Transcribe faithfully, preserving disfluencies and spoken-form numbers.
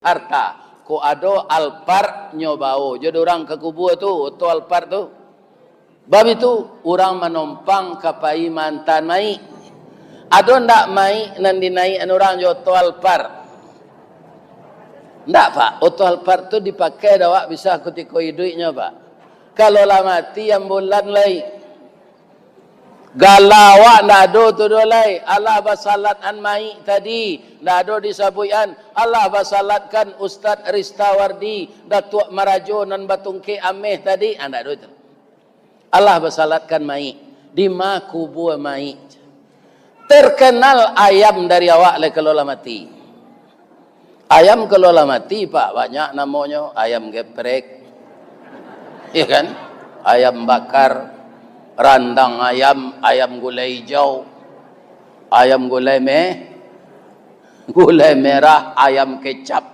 Jakarta. Kok ado Alphard nyo bao jo urang ka kubua tu, oto Alphard tu. Bab itu, urang manompang ka pai maantaan mayik. Ado ndak mayik nan dinaiakan urang jo oto Alphard? Ndak, Pak. Oto Alphard tu dipakai dek awak bisa kutiko iduiknyo, Pak. Kalau lah mati, ambulan lai. Gala awak ndak ado tu doh lai. Alah basalatkan mayik tadi, ndak ado disabuikan. Alah basalatkan Ustaz Ristawardi, Datuak Marajo nan batungkek ameh tadi. Ah, ndak ado tu. Alah basalatkan mayik. Di ma kubua mayik? Terkenal ayam dari awak lai kalau lah mati. Ayam kalau lah mati, Pak, banyak namonyo. Ayam geprek, ya kan? Ayam bakar, randang ayam, ayam gulai hijau, ayam gulai me-, gulai merah, ayam kecap.